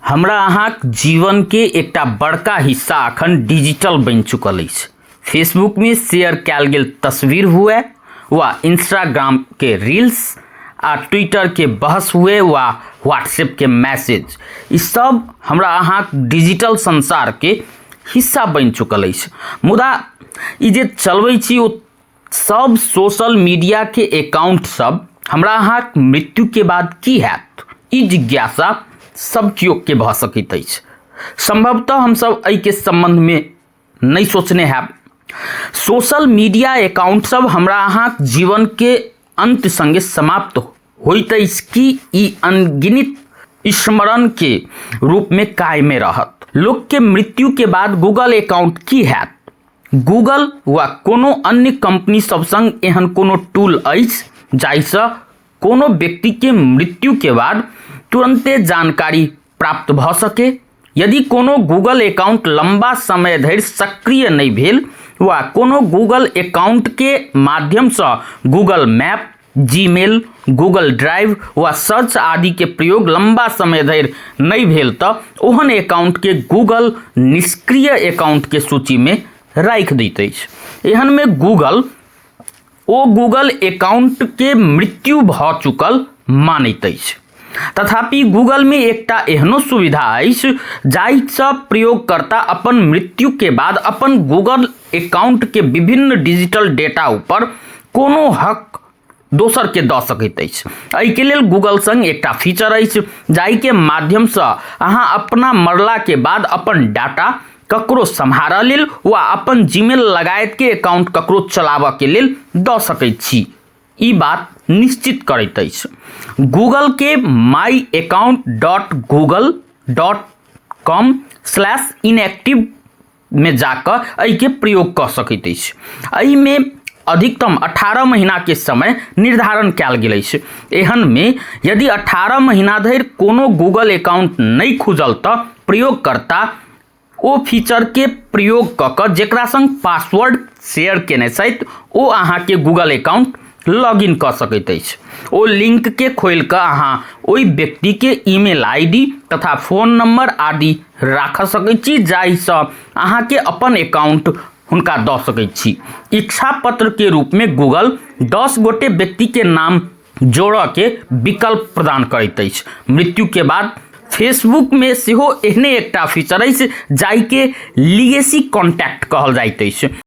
हमरा अहाँक जीवनके एकटा बड़का हिस्सा अखन डिजिटल बनि चुकल अछि। फेसबुकमे शेयर कयल गेल तस्वीर हुए वा इंस्टाग्रामके रील्स आ ट्विटरके बहस हुए वा व्हाट्सएपके मैसेज, ई सब हमरा अहाँक डिजिटल संसारके हिस्सा बनि चुकल अछि। मुदा ई जे चलबै छी ओ सब सोशल मीडियाके अकाउंट सब हमरा अहाँक मृत्युके बाद की हैत, ई जिज्ञासा सब केओके भऽ सकैत अछि। संभवतः हमसब एहिके सम्बन्धमे नहि सोचने हैब। सोशल मीडिया अकाउंट सब हमरा अहाँक जीवनके अन्त सङ्गे समाप्त होइत अछि कि ई अनगिनत स्मरणके रूपमे कायमे रहत। लोकके मृत्युके बाद गूगल अकाउंट की हैत? गूगल वा कोनो अन्य कंपनी सब संग एहन कोनो टूल अछि जाहिसँ कोनो व्यक्तिके मृत्युके बाद तुरन्ते जानकारी प्राप्त भऽ सके? यदि कोनो गूगल अकाउंट लंबा समय धरि सक्रिय नहि भेल वा कोनो गूगल अकाउंटके माध्यमसँ Google map, Gmail, Google drive वा सर्च आदि के प्रयोग लंबा समय धरि नहि भेल तऽ ओहन अकाउंट के गूगल निष्क्रिय अकाउंट के सूची में राखि दैत अछि। एहन में गूगल ओ गूगल अकाउंट के मृत्यु भऽ चुकल मानैत अछि। तथापि गूगल में एकटा एहनो सुविधा अछि जाहिसँ प्रयोगकर्ता अपन मृत्यु के बाद अपन गूगल अकाउंट के विभिन्न डिजिटल डेटा ऊपर कोनो हक दोसर के दऽ सकैत अछि। एहिके लेल गूगल संग एकटा फीचर अछि जाहिके माध्यमसँ अहाँ अपना मरला के बाद अपन डाटा ककरो सम्हारऽ लेल वा अपन जीमेल लगायत के अकाउंट ककरो चलाबऽ के लेल दऽ सकैत छी, ई बात निश्चित करैत अछि। गूगल के my account dot Google dot com slash inactive में जाकऽ एहिके प्रयोग कऽ सकैत अछि। एहिमे अधिकतम 18 महीनाके समय निर्धारण कयल गेल अछि। एहनमे यदि 18 महीना धरि कोनो गूगल अकाउंट नहि खुजल तऽ प्रयोगकर्ता ओ फीचरके प्रयोग कऽ कऽ जेकरा संग पासवर्ड शेयर केने छथि ओ अहाँके गूगल अकाउंट लॉग इन कऽ सकैत अछि। ओ लिंकके खोलि कऽ अहाँ ओहि व्यक्तिके ईमेल I D तथा फोन नंबर आदि राखऽ सकैत छी जाहिसँ अहाँके अपन अकाउंट हुनका दऽ सकैत छी। इच्छा पत्रके रूपमे गूगल 10 गोटे व्यक्तिके नाम जोड़ऽ के विकल्प प्रदान करैत अछि। मृत्युके बाद फेसबुकमे सेहो एहने एकटा फीचर अछि जाहिके लीगेसी कॉन्टैक्ट कहल जाइत अछि।